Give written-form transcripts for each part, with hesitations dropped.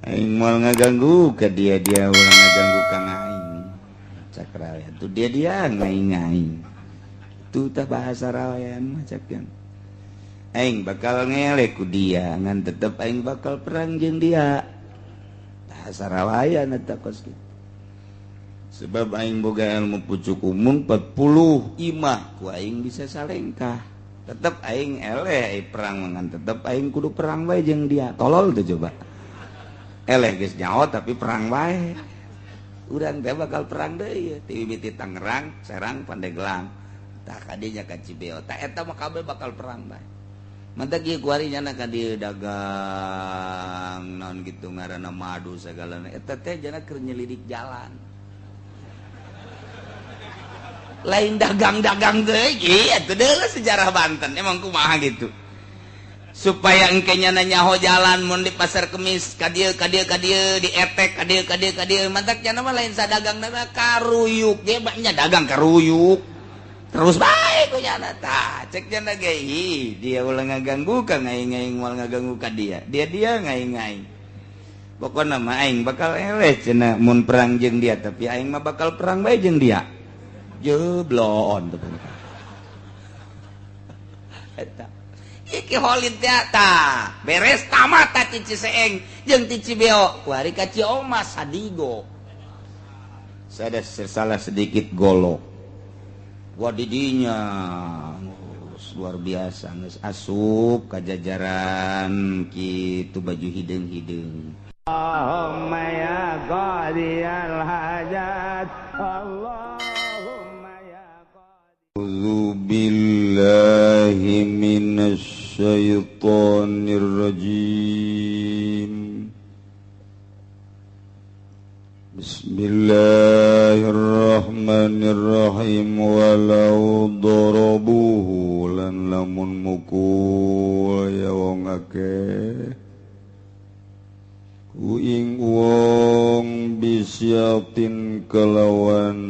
Aing moal ngaganggu ka dia, dia ulah ngaganggu ka aing. Cak rawayan tuh dia dia ngaing aing. Tuh tah bahasa rawayan mah cak yang. Aing bakal ngeleh ku dia ngan tetep aing bakal perang jeung dia. Bahasa rawayan eta kos kitu. Sebab aing boga ilmu pucuk umum 40 imah ku aing bisa salengkah. Tetep aing eleh perang ngan tetep aing kudu perang bae jeung dia. Tolol tuh coba. Eleh geus nyaho tapi perang bae. Urang teh bakal perang deui ti mimiti Tangerang, Serang, Pandeglang. Tah ka dinya ka Cibeo. Tah eta mah kabeh bakal perang bae. Mantak ieu kuari nyana ka dieu dagang naon kitu ngaranna madu sagalana. Eta teh jana keur nyelidik jalan. Lain dagang-dagang deui ieu teh sejarah Banten emang kumaha gitu. Supaya engke nyana nyaho jalan mun di pasar Kemis ka dieu ka dieu ka dieu di etek ka dieu ka dieu ka dieu mantak nyana mah lain sadagang na karuyuk ge nya dagang karuyuk terus bae ku nyana tah cek nyana ge dia ulah ngaganggu ka ngaing-ngaing moal ngaganggu ka dia dia dia ngaing-ngaing pokona mah aing bakal eleh cenah mun perang jeung dia tapi aing mah bakal perang bae jeung dia jeblon teh eta iki Holid teh beres tamat ti Ciseeng jeung ti Cibeo kuari ka Ciomas Sadigo saya salah sedikit golok gua didinya luar biasa geus asup ka jajaran kitu baju hideung-hideung. Allahumma ya qadiyal hajat Allahumma ya qadi. A'udzu billahi minasy syaithanir rajim. Bismillahirrahmanirrahim. Walau darabuhu lan lamun mukul ya wong akeh ku ing wong bisyatin kelawan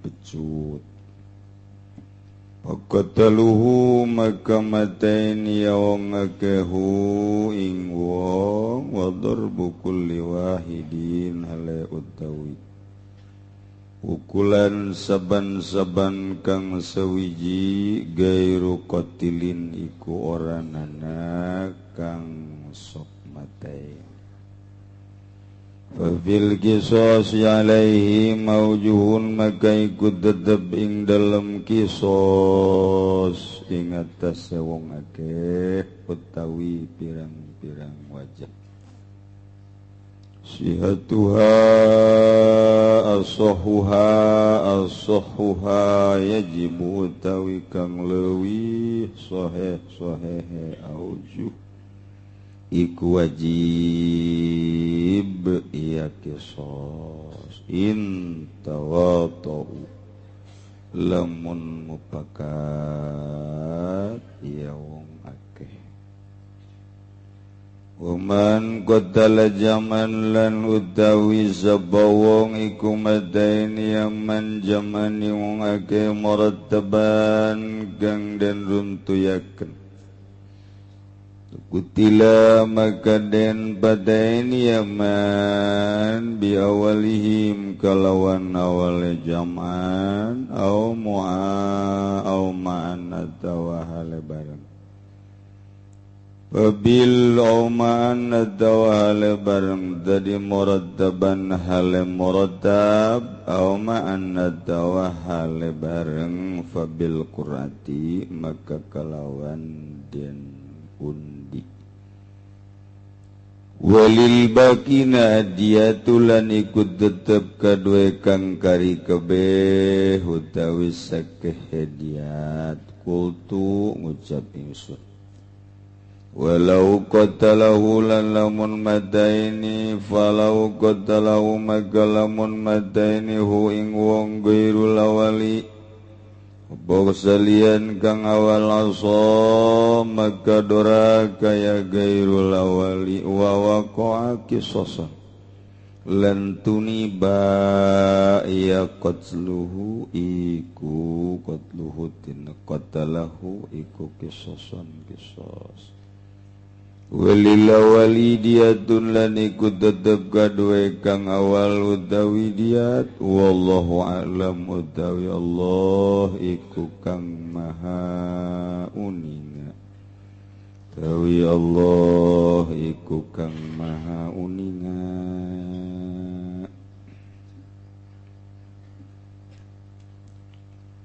pecut faqataluhu maka mataini ya wong akehu ing wong wa darbu kulli wahidin hale utawi pukulan saban-saban kang sawiji gairu qatilin iku oranana kang sok matai. Fafil kisos alaihi maujuhun maka ikut tetep ing dalam kisos ing atase wong akeh utawi pirang-pirang wajah. Sihatuha asohuha asohuha yajibu utawi kang leuwih soheh sohehe aujuh iku wajib iya kisos in tawatau lamun mupakat iya wong akeh. Waman qatala jaman lan utawi sapa wong iku mataini yaman jamani wong akeh murattaban kang den runtuyaken kutila maka den padaini yaman biawalihim kalawan awale jaman au mu'a au ma'an atawa hale bareng Babil au ma'an atawa hale bareng dadi murattaban hale murattab au ma'an atawa hale bareng fabil qur'ati maka kalawan den undi. Walil bakina diyatulan ikut tetep kadue kang kari kebeh utawi sakeh hediat kultu ngucap ingsun. Walau qatalahu lan lamun mataini falau qatalahu maka lamun mataini hu ing wong ghairul awali Boksalian kang awal asa maka dora kaya gairul awali wa waqa'a kisasan lan tuniba ya qatluhu iku qatluhu tin qatalahu iku kisasan kisas. Walil awali diyatun lan iku tetep kadue kang awal utawi diyat wallahu a'lam utawi Allah iku kang maha uninga utawi Allah iku kang maha uninga.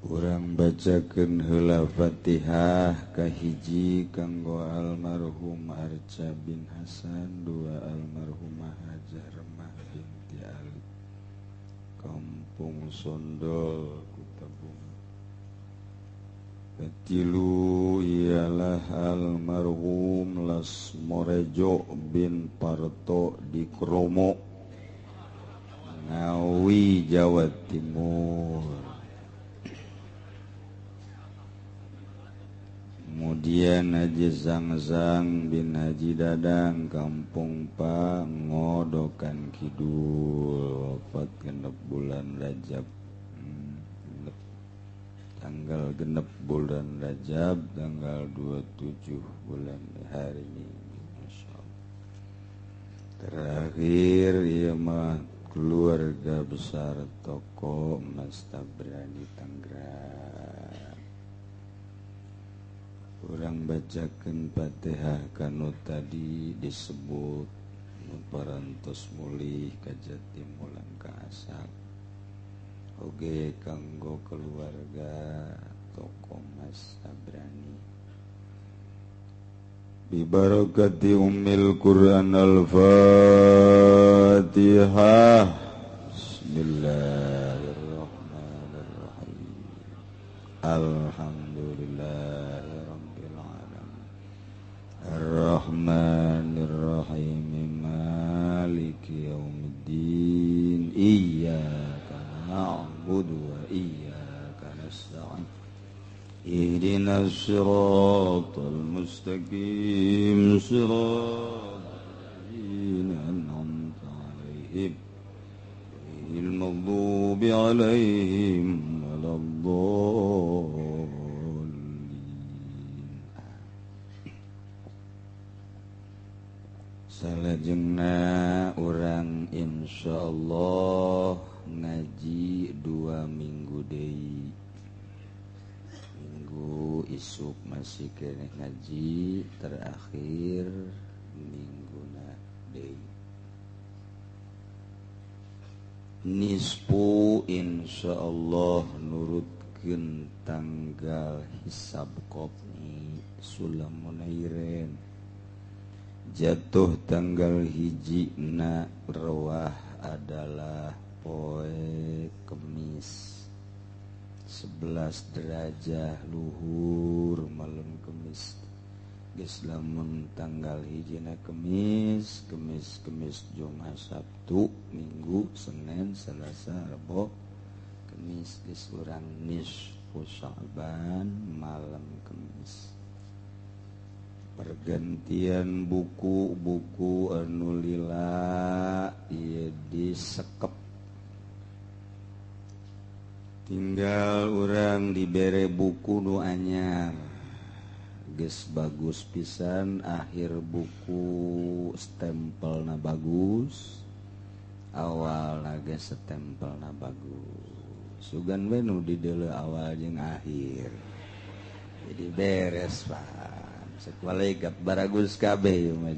Urang bacakeun heula Fatihah kahiji kanggo almarhum Arca bin Hasan, dua almarhumah Hajah Remah binti Ali, Kampung Sondol, Kutabung. Katilu ialah almarhum Lasmorejo bin Parto di Kromo, Ngawi, Jawa Timur. Kemudian Haji Zangzang bin Haji Dadang, Kampung Pangodokan Kidul, wafat genep bulan Rajab, tanggal genep bulan Rajab, tanggal 27 bulan hari Minggu. Masya Allah. Terakhir ia mah keluarga besar toko Mas Tabrani Tangerang. Urang bacakeun Fatihah kanu tadi disebut nu parantos mulih ka jati mulang ka asal. Oge kanggo keluarga toko Mas Tabrani. Bi barakati ummil Quran al-Fatihah. Bismillahirrahmanirrahim. Alhamdulillah Ar-Rahmanir-Rahim Maliki Yaumiddin Iyyaka na'budu wa iyyaka nasta'in Ihdinas siratal mustaqim siratal ladzina an'amta 'alaihim ghairil maghdubi 'alaihim waladdallin. Salajengna urang insyaallah ngaji 2 minggu deui. Minggu isuk masih keneh ngaji, terakhir mingguna deui. Nispu insyaallah nurutkeun tanggal hisab qotni sulamunairen. Jatuh tanggal hiji na rawah adalah poe Kemis 11 derajah luhur malam Kemis. Geus lamun tanggal hiji na Kemis, Kemis, Kemis, Jumat, Sabtu, Minggu, Senin, Selasa, Rebo, Kemis. Geus urang nisfu Sya'ban malam Kemis. Pergantian buku-buku anu lila ieu disekep, tinggal urang dibere buku nu anyar geus bagus pisan, akhir buku stempelna bagus, awalna ge stempelna bagus, sugan we nu dideuleu awal jeung akhir jadi beres Pak. Sekwalaikat baragus kabeh mah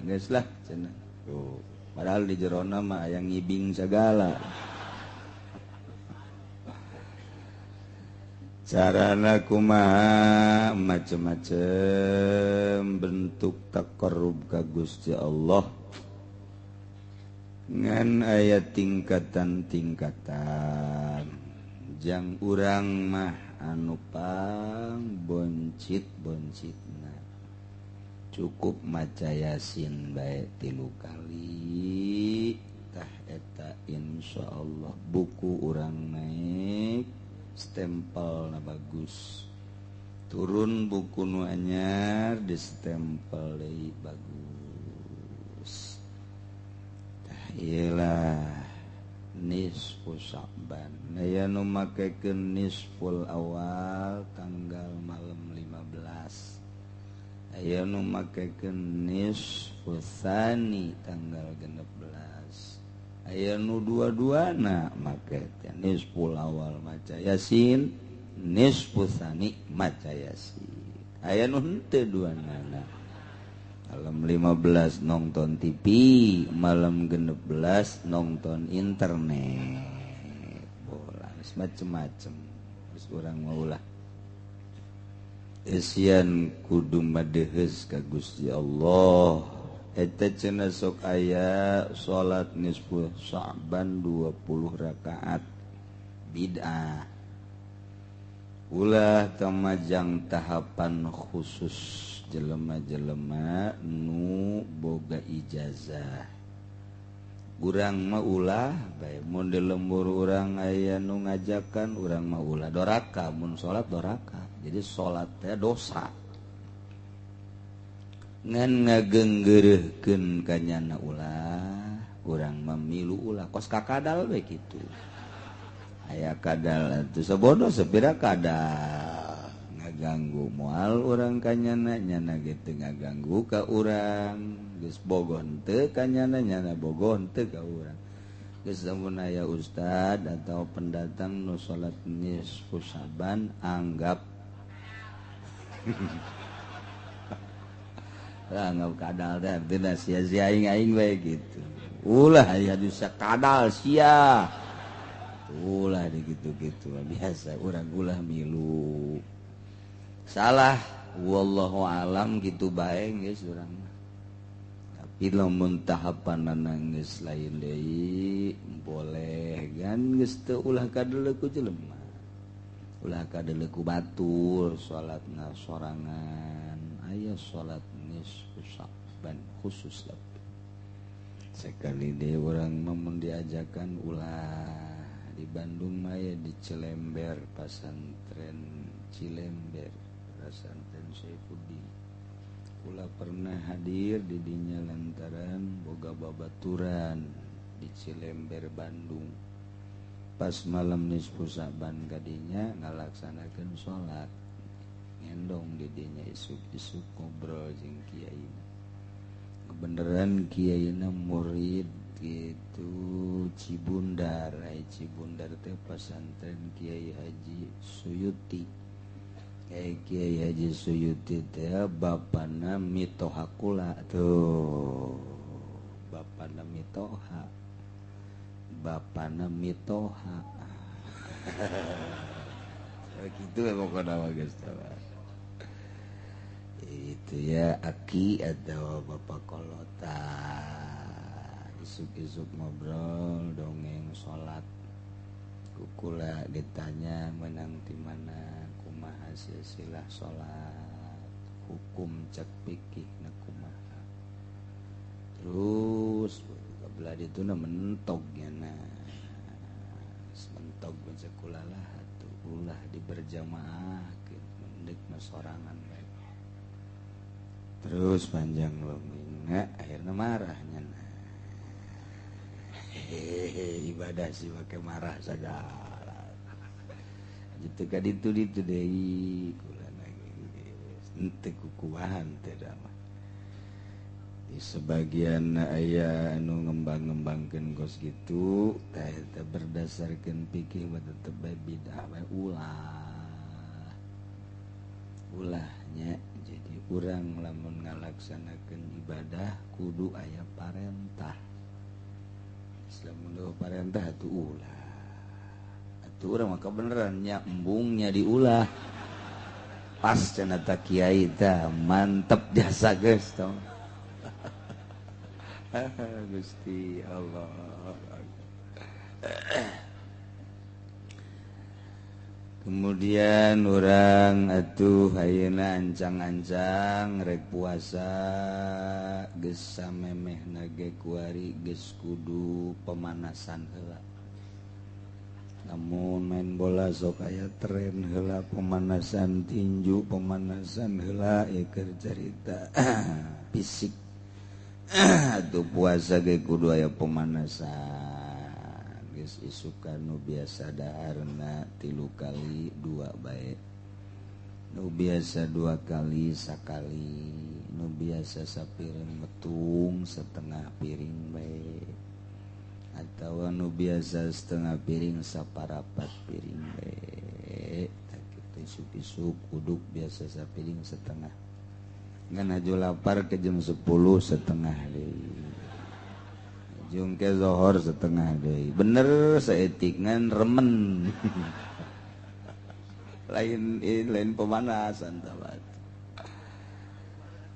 geus lah cenah. Tuh, padahal di jerona mah aya ngibing segala. Carana kumaha macem-macem bentuk taqarrub ka Gusti Allah. Ngan aya tingkatan-tingkatan. Jang urang mah anu pang boncit-boncitna. Cukup maca Yasin bae 3 kali tah eta insyaallah buku urang naik stempel na bagus, turun buku nu anyar distempel deui bagus. Tah ieu lah nisfu Sya'ban. Aya nu makekeun nisful awal tanggal malam 15. Aya nu makekeun nisfu tsani tanggal 16. Aya nu dua-duana make teh nisful awal maca Yasin, nisfu tsani maca Yasin. Aya nu henteu duanana. Malam 15 nonton TV, malam 16 nonton internet. Bola macem-macem. Geus urang mah ulah. Esian kudu madeheus ka Gusti Allah. Eta cenah sok aya salat nisfu Sya'ban 20 rakaat bid'ah. Ulah tamajang tahapan khusus jelema-jelema nu boga ijazah. Urang mah ulah bae mun di lembur urang aya nu ngajakan urang mah ulah doraka, mun salat doraka. Jadi salat teh dosa. Ngan ngagenggeureuhkeun ka nyana ulah, urang mah milu ulah kos kakadal we kitu. Aya kadal atuh sabodo sapira kadal ngaganggu moal urang ka nyana, nyana ge teu ngaganggu ka urang. Geus bogoh henteu ka nyana, nyana bogoh henteu ka urang. Geus lamun aya ustad atau pendatang nu salat nisfu Sya'ban anggap anggap kadal teh artina sia-sia aing-aing we gitu. Ulah aya dosa kadal sia. Ulah di gitu-gitu biasa urang ulah milu. Salah wallahu alam gitu bae geus urang mah. Tapi lamun tahapanana geus lain deui boleh gan geus teu ulah kadeuleu ku jelema. Ulah kadeuleu ku batur salatna sorangan. Aya salat nisfu Sya'ban khusus lah. Sekali deui urang mah mun diajakan ulah. Di Bandung mah ya di Cilember, pasantren Cilember, pasantren Saifuddin. Kula pernah hadir di dinya lantaran boga babaturan di Cilember Bandung. Pas malam nisfu Sya'ban kadinya ngalaksanakeun salat. Ngendong di dinya isuk-isuk ngobrol jeung kiaina. Kebeneran kiaina murid gitu Cibundar, ai Cibundar teh pasantren Kiai Haji Suyuti. Kiai Haji Suyuti teh bapana mitoha kula tuh. Bapana mitoha. Bapana mitoha. Gitu pokokna mah geus. Itu ya aki atau bapak kolota. Isuk-isuk ngobrol dongeng salat. Kukula ditanya menang di mana kumaha silsilah salat, hukum cek fikih na kumaha. Terus kabelah dituna mentok nya na. Mentok baca kula lah atuh ulah di berjamaah mendek mah sorangan bae. Terus panjang lomingna akhirna marah nya na. Hehehe, ibadah sih pakai marah segala. Gitu ka ditu ditu deui kula geus henteu kukuahan teh da mah. Di sebagian aya anu ngembang-ngembangkeun kos kitu teh eta berdasarkeun fikih mah tetep bae bidah bae ulah. Ulahnya jadi urang lamun ngalaksanakeun ibadah kudu aya parentah. Lamun parentah atuh ulah. Atuh urang mah kabeneran nya embungnya diulah. Pas cenah ta kiai tah mantep jasa geus tong. Gusti Allah. Kemudian orang atuh ayeuna ancang-ancang rek puasa geus samemehna ge kuari geus kudu pemanasan heula. Namun main bola sok aya tren heula pemanasan tinju, pemanasan heula ieu keur carita fisik. Atuh puasa ge kudu aya pemanasan. Geus isukan nu biasa daharna 3 kali 2 bae. Nu biasa 2 kali sakali, nu biasa sapiring metung setengah piring bae, atawa nu biasa setengah piring saparapat piring bae. Tak kitu isuk-isuk uduk biasa sapiring setengah, ngan aju lapar ke jam 10 setengah deui, jung ke zohor setengah deui. Bener saeutik ngan remen. Lain lain pemanasan tabat.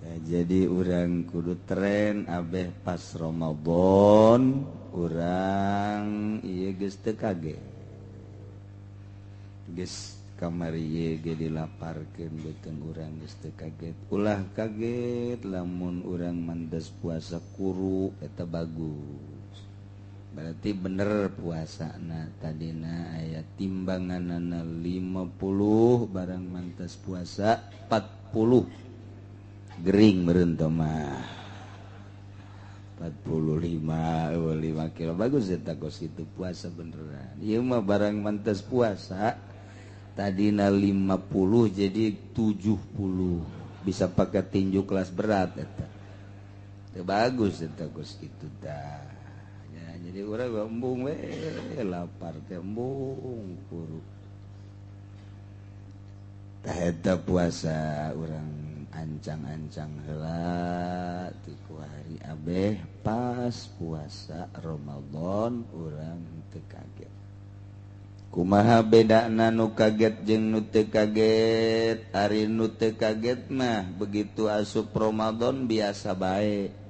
Ya, jadi urang kudu tren abeh pas Ramadan urang ieu geus teu kaget. Geus kamari ieu ge dilaparkeun beuteung urang geus teu kaget. Ulah kaget lamun urang mandes puasa kuru eta bagus. Berarti bener puasana tadina aya timbanganana 50 barang mantes puasa 40 gering meureun teh mah 45 5 kilo bagus eta kos kitu puasa beneran. Ieu mah barang mantes puasa tadina 50 jadi 70 bisa pakai tinju kelas berat eta. Teu bagus eta kos kitu tah. Jadi urang embung we lapar teh embung kuru. Tah eta puasa urang ancang-ancang heula ti kuari abeh pas puasa Ramadan urang teu kaget. Kumaha bedana nu kaget jeung nu teu kaget? Ari nu teu kaget mah begitu asup Ramadan biasa bae.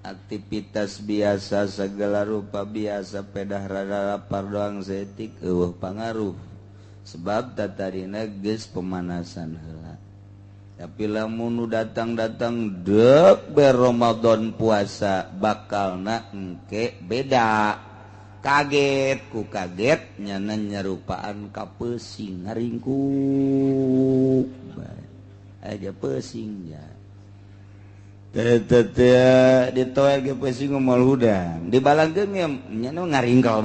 Aktivitas biasa segala rupa biasa pedah rada lapar doang setik eueuh pangaruh sebab tatarina geus pemanasan heula. Tapi lamun nu datang-datang deuk ber Ramadan puasa bakalna engke beda. Kaget ku kaget nyana nyarupaan ka peusing ngaringkuk bae. Aya peusingnya. Ditoel ge peusing moal hudang dibalangkeun nya ngaringkel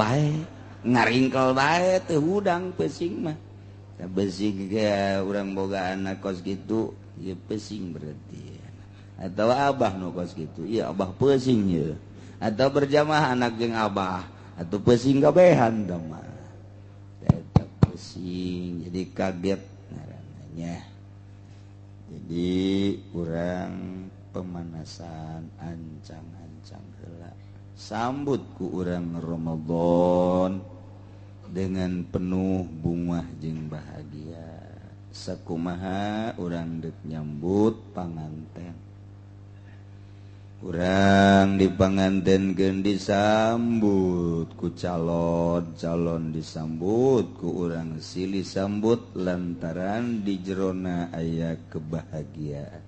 bae teu hudang peusing mah. Tah peusing ge urang boga anak kos kitu ieu peusing berarti, atau abah nu kos kitu ieu abah peusing ieu, atau berjamaah anak jeung abah atau peusing kabehan tah mah eta peusing jadi kaget ngaranna. Jadi urang pemanasan ancang-ancang heula sambut ku urang Ramadan dengan penuh bungah jeung bahagia. Sakumaha urang deuk nyambut panganten, urang dipangantenkeun disambut ku calon, calon disambut ku urang silih sambut lantaran di jerona aya kebahagiaan,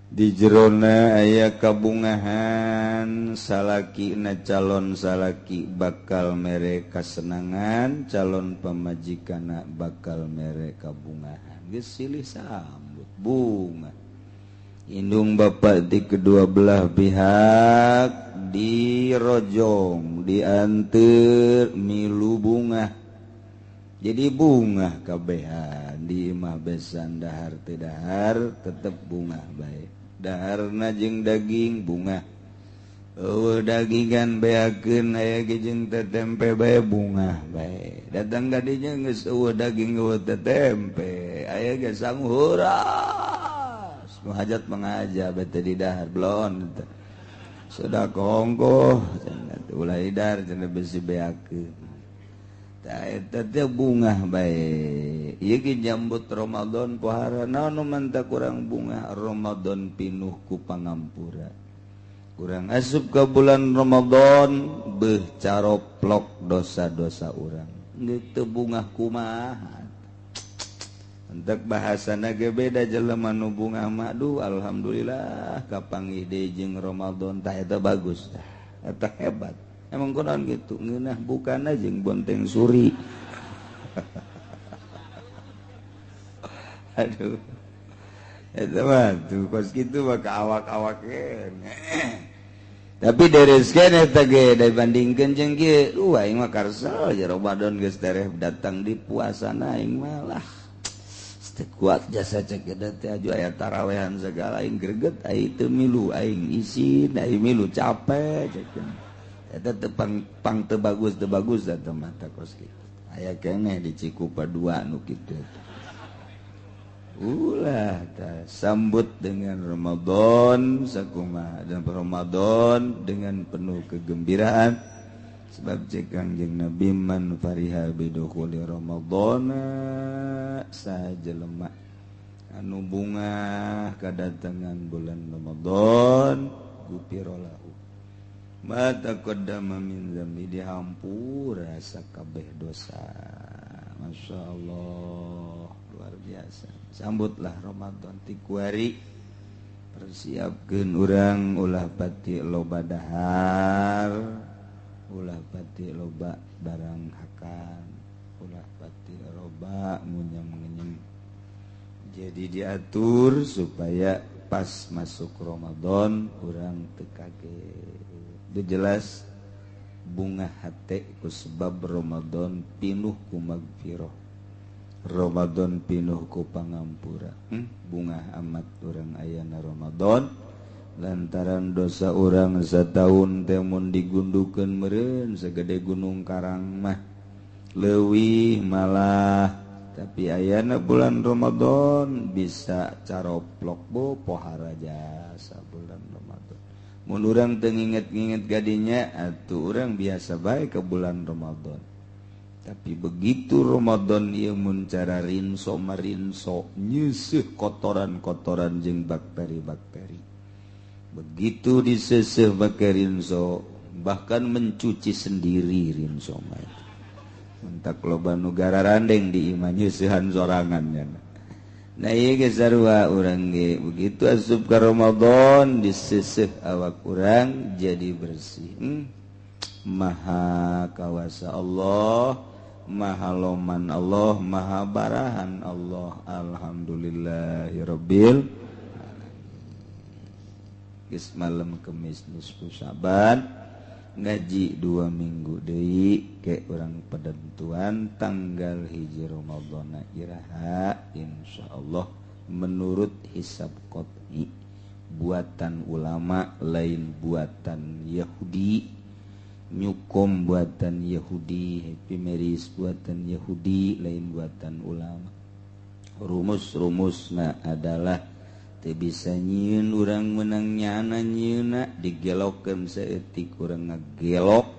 di jerona aya kabungahan. Salaki na calon salaki bakal mere kasenangan, calon pamajikana bakal mere kabungahan. Geus silih sambut bunga indung bapak di kedua belah pihak dirojong dianteur milu bunga. Jadi bunga kabehan di imah besan dahar teu dahar tetep bunga bae. Daharna jeung daging bunga, eueuh dagingan beakeun aya ge jeung tempe bae bunga bae. Datang ka dinya geus eueuh daging eueuh tempe aya ge sangu heuras nu hajat mengaja bae teu didahar belon sedekah ongkoh cenah ulah didahar cenah besi beakeun. Tah eta teh bungah bae. Ieu ge nyambut Ramadan pohara naon nu mantah kurang bungah Ramadan pinuh ku pangampura. Kurang asup ka bulan Ramadan beuh caroplok dosa-dosa urang. Geus teu bungah kumaha. Entek bahasana ge beda jelema nu bungah mah duh alhamdulillah kapanggih deui jeung Ramadan tah eta bagus tah. Eta hebat. Emang kunaon gitu ngeunah bukana jeung bonteng suri. Aduh. Eta mah tuh kos kitu mah ka awak-awak Tapi dereskeun eta ge dibandingkeun jeung kieu, aing mah karsel ya Ramadan geus tereh datang di puasana aing mah lah. Kuat jasa cek teh aju aya tarawehan segala aing greget aing teu milu aing isin aing milu capek cek eta teu pang, pang teu bagus eta mata kos kitu aya keneh di Cikupa 2 nu kitu. Ulah ta sambut dengan Ramadan sakumaha dan Ramadan dengan penuh kegembiraan sebab cek Kangjeng Nabi man fariha bidukhuli Ramadana sajelema anu bungah kadatangan bulan Ramadan gufira lahu ma taqaddama min dzambi dihampura sakabeh dosa. Masya Allah, luar biasa. Sambutlah Ramadan tikuari, persiapkeun urang ulah pati loba dahar, ulah pati loba barang hakan, ulah pati loba ngunyam-ngenyem. Jadi diatur supaya pas masuk Ramadan urang teu kaget. Itu jelas bunga hate ku sebab Ramadan pinuh ku magfirah, Ramadan pinuh ku pangampura. Bunga amat urang ayana Ramadan lantaran dosa urang sataun teh mun digundukeun meureun sagede gunung karang mah leuwih malah, tapi ayana bulan Ramadan bisa caroplok bo pohara jasa bulan Ramadan. Mun urang teu nginget-nginget gadinya atuh urang biasa bae ke bulan Ramadan. Tapi begitu Ramadan ieu mun cara rinso marinso nyeuseuh kotoran-kotoran jeung bakteri-bakteri. Begitu diseuseuh make rinso, bahkan mencuci sendiri rinso mah. Mentak loba nu gararandeng di imah nyeusehan sorangan nya. Nah ieu ge sarua urang ge begitu asup ka Ramadan diseuseuh awak urang jadi bersih. Maha kawasa Allah, maha loman Allah, maha barahan Allah. Alhamdulillahirabbil alamin. Geus malam Kemis nisfu Syaban ngaji 2 minggu deui ke urang penentuan tanggal 1 Ramadan iraha insyaallah menurut hisab qot'i buatan ulama lain buatan Yahudi, nyukom buatan Yahudi, Happy Marriage buatan Yahudi lain buatan ulama. Rumus-rumusna adalah teu bisa nyieun urang menang nyana nyieuna digelokkeun saeutik urang ngagelok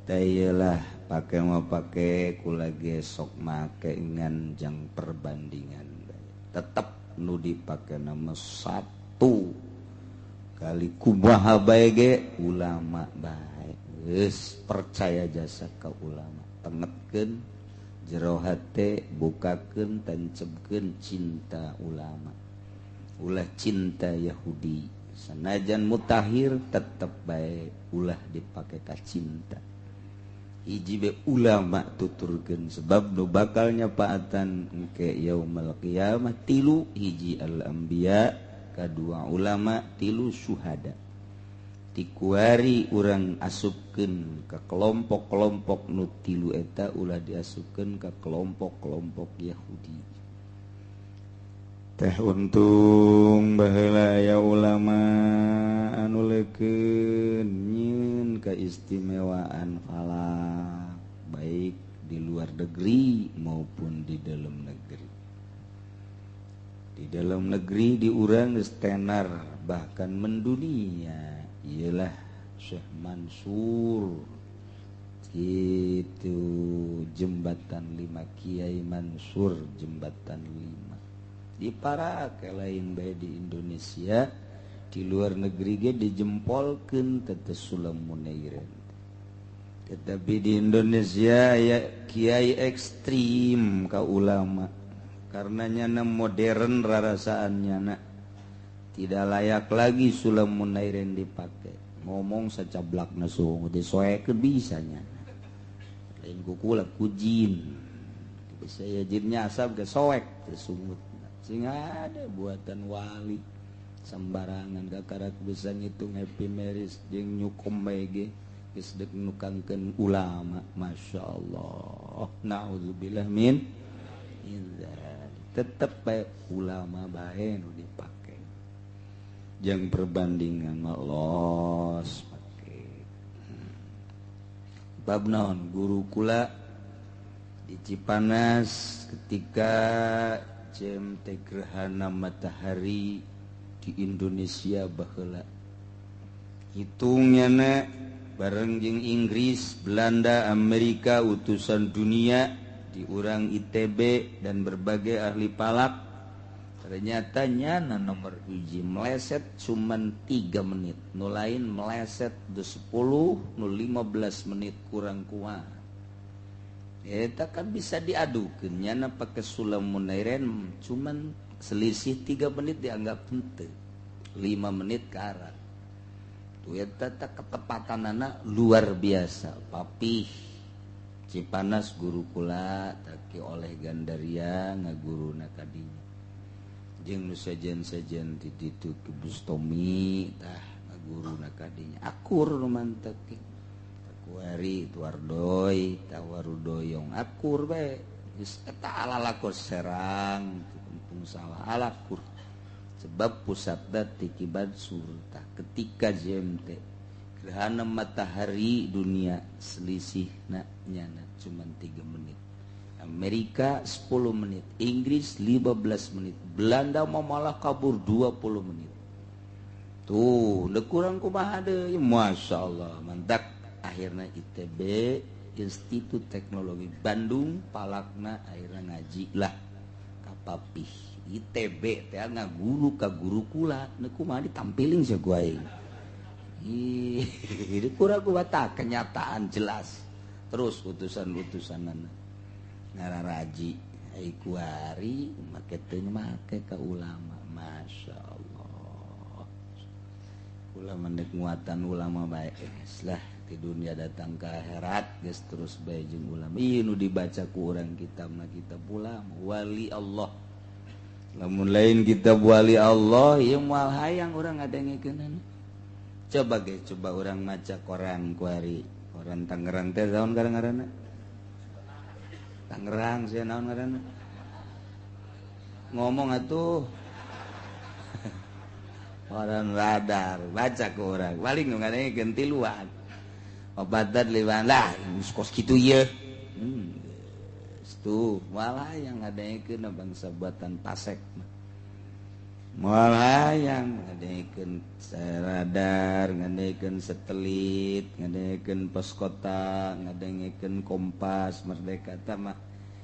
teh lah pake mah pake kula ge sok make ngan jang perbandingan tetep nu dipake nama satu kali kumaha bae ge ulama bae geus percaya jasa ka ulama tengetkeun jero hate bukakeun tancebkeun cinta ulama ulah cinta Yahudi sanajan mutahir tetep bae ulah dipake ka cinta hiji be ulama tuturkeun sebab nu bakal nyapaatan engke yaumul qiyamah tilu hiji al anbiya kadua ulama tilu syuhada tikuari urang asupkeun ka kelompok-kelompok nu tilu eta ulah diasupkeun ka kelompok-kelompok Yahudi. Teh untung baheula aya ulama anu leukeun nyieun keistimewaan falak baik di luar negeri maupun di dalam negeri. Di dalam negeri di urang geus tenar bahkan mendunia ialah Syekh Mansur itu jembatan 5 Kiai Mansur jembatan 5 di para lain bae di Indonesia di luar negeri ge dijempolkeun teh Sulam Munairin. Tetapi di Indonesia ya kiai ekstrim ka ulama karena nyana modern rarasaan nyana tidak layak lagi Sulam Munairin dipake ngomong sacablakna suung disoekeun bisa nyana lain ku kula ku jin bisa ya jinnya asap ge soek teh sungut sing ada buatan wali sembarangan kakarak bisa ngitung Happy Marriage jeung nyukom bae ge geus deuk nukangkeun ulama. Masya Allah, naudzubillah min dzalik. Tetep bae ulama bae nu dipake. Jeung perbandingan mah los pake. Bab naon guru kula di Cipanas ketika jam teh gerhana matahari di Indonesia baheula. Hitungnya na bareng jeung Inggris, Belanda, Amerika, utusan dunia di urang ITB dan berbagai ahli palak. Ternyata nyana nomor hiji meleset cuman 3 menit, nu lain meleset de 10, nu 15 menit kurang kuat. Eta kan bisa diadukeun nyana pake sulam munairen cuman selisih 3 menit dianggap henteu, 5 menit karat. Tuh eta ketepatanana luar biasa. Papih Cipanas guru kula taki oleh Gandaria ngaguruna kadinya. Jeung nu sejen-sejen di ditu ke Bustomi tah ngaguruna kadinya. Akur nu mantek. Kuari tuardoy tawarudoyong akur bae. Geus eta alalakor Serang kampung sawah alakur. Sebab pusatna ti Ki Bansur tah ketika JMT gerhana matahari dunia selisihna nyana cuman 3 menit. Amerika 10 menit, Inggris 15 menit, Belanda mau malah kabur 20 menit. Tuh, udah kurang kumaha deui, Masya Allah, mantap. Akhirnya ITB, Institut Teknologi Bandung, palakna akhirnya ngaji lah kapapih. ITB teh ngaguru ka guru kula, nu kumaha ditampiling sia gua aing. Ih, kurang kumaha tah kenyataan jelas. Terus utusan-utusanana ngararaji ai kuari make teu make ka ulama, Masya Allah. Ulama ndek nguatan ulama bae geus lah di dunia datang ke akhirat geus terus bae jeung ulama. Ieu nu dibaca ku urang kitab mah kitab ulama wali Allah. Lamun lain kitab wali Allah ieu moal hayang urang ngadengekeunana. Coba ge coba urang maca koran kuari. Koran Tangerang teh naon ngaranna? Tangerang sia naon ngaranna? Ngomong atuh. Koran Radar baca ku urang. Paling nu ngadengekeun tiluan. Obatan liwan lah geus kos kitu ieu. Tuh malah yang ngadengekeun bangsa buatan pasek mah. Malah yang ngadengekeun radar, ngadengekeun satelit, ngadengekeun pos kota, ngadengekeun Kompas, Merdeka tah mah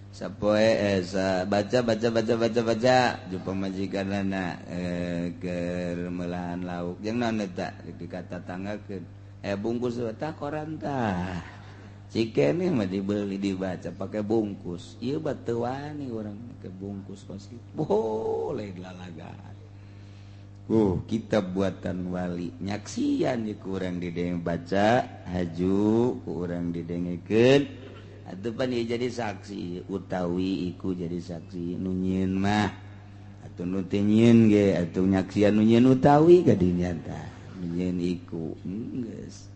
sapoe baca baca baca baca baca jumpa majikanana keur meulahan lauk jeung naon eta dikata tanggakeun bungkus tah koran tah. Cikene mah dibeli dibaca pakai bungkus. Ieu mah teu wani urang pakai bungkus kos kitu. Boleh lalagaan. Kitab buatan wali nyaksian ieu ku urang didenge baca, haju ku urang didengekeun. Atuh pan ieu jadi saksi utawi iku jadi saksi nu nyieun mah. Atuh nu teu nyieun ge atuh nyaksian nu nyieun utawi kadinya tah. Nu nyieun iku geus.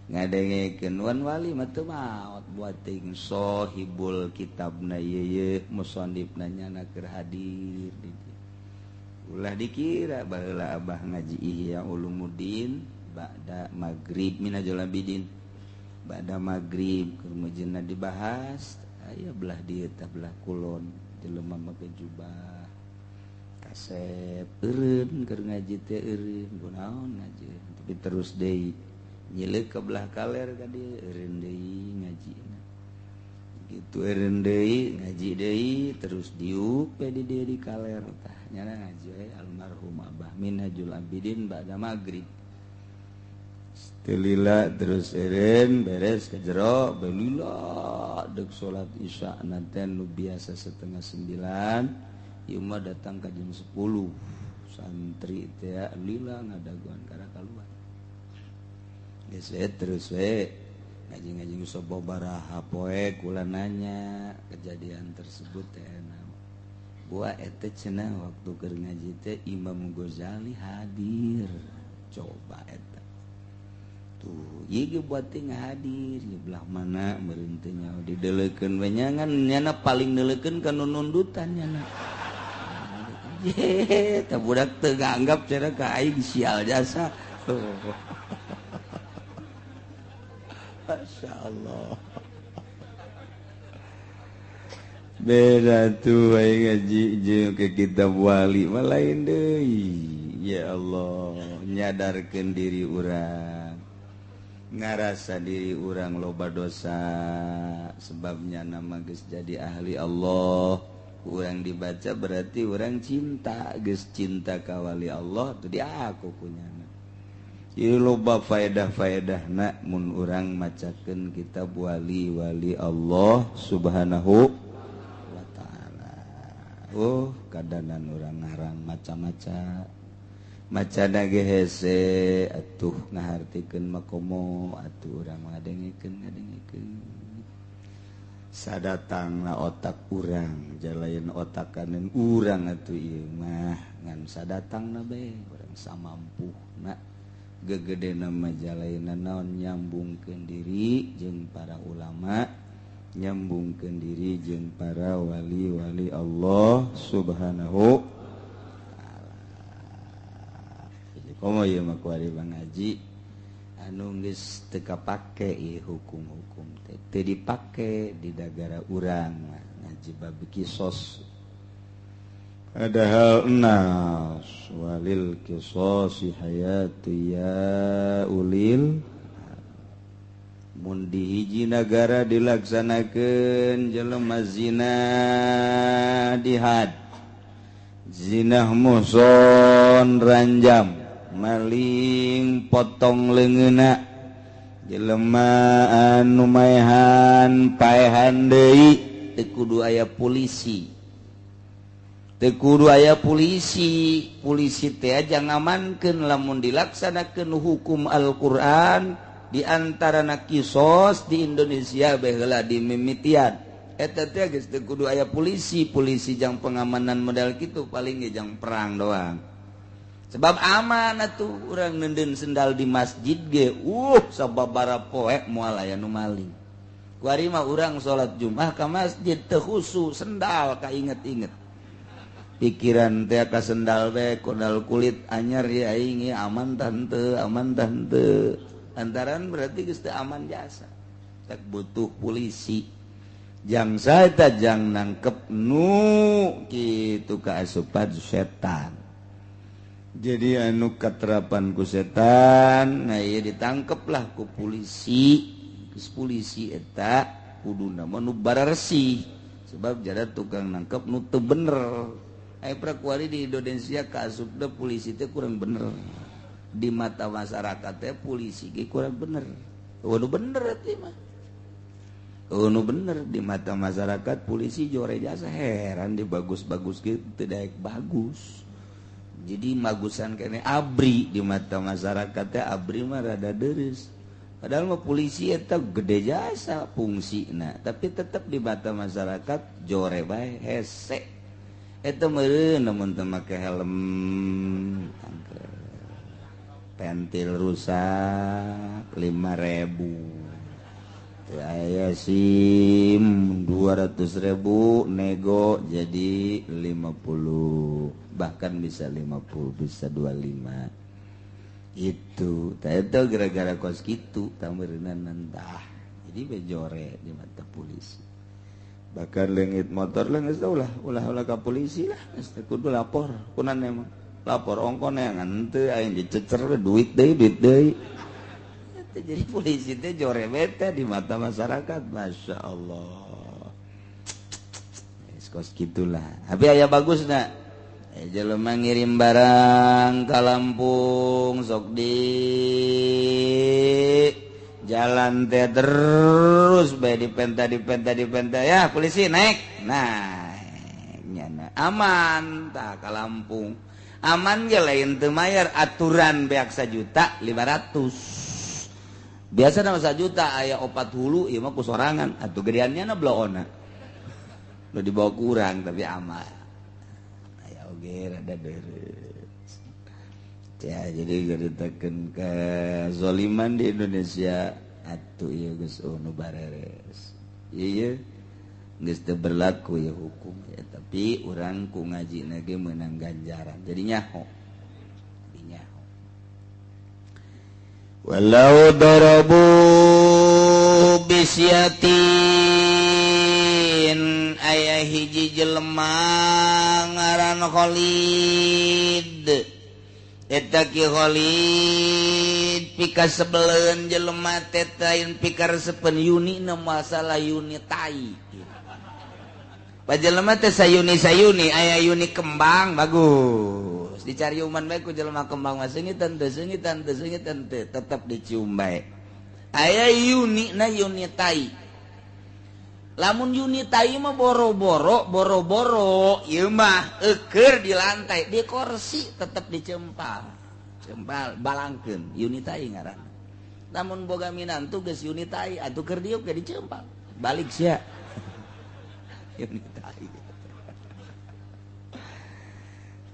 Ngadengekeun wan wali mah teu maot buat ting sohibul kitabna ieu musannifna nyana keur hadir di dieu. Ulah dikira baheula abah ngaji Ihya Ulumuddin ba'da magrib minajul abidin. Ba'da magrib keur meujeunna dibahas aya belah dieu tah belah kulon jelema make jubah kasep eureun keur ngaji teh eureun kunaon ngaji tapi terus deui nyileuk ke belah kaler ka dieu eureun deui ngajina gitu eureun deui ngaji deui terus diuk we di dieu di kaler tah nyana ngaji we almarhum Abah Minhajul Abidin ba'da magrib Telila terus eureun beres ke jero belila deuk salat isya nanten nu biasa 8:30 ieu mah datang ka jam 10 santri teh lila ngadagoan kana kaluar. Geus we terus we ngaji-ngaji sababaraha poe kula nanya kejadian tersebut teh naon. Buah eta cenah waktu keur ngaji teh Imam Ghazali hadir. Coba eta. Tuh, ieu ge buat teh hadir di belah mana meureun teh nyaho dideulekeun we nyangan nyana paling neuleukeun ka nu nundutan nyana. Ye, tah budak teu nganggap cenah ka aing sial jasa. Masya Allah. Beda tuh aing ngaji jeung ke kitab wali mah lain deui. Ya Allah, nyadarkeun diri urang. Ngarasa diri urang loba dosa sebabnya nama geus jadi ahli Allah. Urang dibaca berarti urang cinta, geus cinta ka wali Allah tuh diaku kunyana. Jadi loba faedah-faedahna mun urang macakeun kitab wali-wali Allah Subhanahu wa ta'ala. Oh, kadanan urang ngarang maca-maca. Macana ge hese atuh ngahartikeun makomo atuh urang ngadengekeun. Sadatangna otak urang jalain otakanen urang atuh ieu mah ngan sadatangna bae urang samampuhna. Gegedena mah jalaina naon nyambungkeun diri jeung para ulama, nyambungkeun diri jeung para wali-wali Allah Subhanahu. Komo ieu mah kuari ngaji anu geus teu kapake ieu hukum-hukum teh teu dipake di dagara urang ngaji bab kisos. Padahal nas walil kisosi hayatu ya ulil. Mun di hiji nagara dilaksanakeun jelema zina dihad, zinah muhson ranjam, maling potong leungeunna, jelema anu maehan paehan deui, teu kudu aya polisi. Teu kudu aya polisi, polisi teh aja ngamankeun lamun dilaksanakeun hukum Al-Qur'an di antarana kisos di Indonesia bae heula dimimitian. Eta teh geus teu kudu aya polisi, polisi jang pengamanan model kitu paling ge jang perang doang. Sebab aman atuh urang neundeun sendal di masjid ge sababara poe moal aya nu maling. Kuari mah urang salat Jumat ka masjid teu khusu sendal kainget-inget. Pikiran teh ka sendal bae kondal kulit anyar ya aing aman tante, aman tante. Antaran berarti geus teu aman jasa. Tak butuh polisi. Jang saeta jang nangkep nu kitu kaasupan setan. Jadi anu katerapan ku setan, nah ieu ditangkeplah ku polisi. Geus polisi eta kuduna mah nu bararesih sebab jada tukang nangkep nu teu bener. Aya prakuari di Indonesia kaasupna polisi teh kurang bener. Di mata masyarakat teh polisi ge kurang bener. Waduh bener atuh mah. Nu bener di mata masyarakat polisi jore jasa heran di bagus-bagus gitu teu daek bagus. Jadi magusan kene abri di mata masyarakat teh abri mah rada deureuh. Padahal mah polisi eta gede jasa fungsina, tapi tetep di mata masyarakat jore bae hese. Eta meureun lamun teu make helm, pentil rusak 5.000. Teu aya SIM 200.000 nego jadi 50, bahkan bisa 50, bisa 25. Itu itu gara-gara kos kitu tameureunna entah. Jadi bejore di mata polisi. Bahkan leungit motor leungit ulah ulah ka polisi lah, geus kudu lapor. Kunan emang lapor ongkon yang henteu aing dicecer duit deui duit deui. Jadi polisi teh jore bete di mata masyarakat, masya Allah. Kos gitulah. Tapi aya bagusna. Jelema ngirim barang ka Lampung sok di jalan teh terus bae dipenta dipenta dipenta ya polisi naik. Nah, nyana aman tah ka Lampung. Aman ge lain teu mayar aturan beak 1.500.000. Biasa nama 1 juta aya 4 hulu ieu mah ku sorangan atuh gedeannya na bloona. Nu dibawa kurang tapi aman. Aya oge rada beres. Ya jadi nyaritakeun kezaliman di Indonesia atuh ieu geus nu bareres. Ieu Geus teu berlaku ya hukum ya, tapi urang ku ngajina ge meunang ganjaran. Jadi nyaho. Jadi nyaho. Walau darabu bisyatin aya hiji jelema ngaran Khalid. Eta Ki Khalid pika sebeleun jelema teh lain pika resepeun yuni na masalah yuni tai. Pajelema teh sayuni-sayuni aya yuni kembang bagus. Dicari uman bae ku jelema kembang mah seungitan teu seungitan teu seungitan teu tetep dicium bae. Aya yuni na yuni tai. Lamun yuni tai mah boro-boro boro-boro ieu mah eueur di lantai di kursi tetep dicempal. Cempal balangkeun yuni tai ngaranna. Lamun boga minantu geus yuni tai atuh keur diuk ge dicempal. Balik sia. Yuni tai.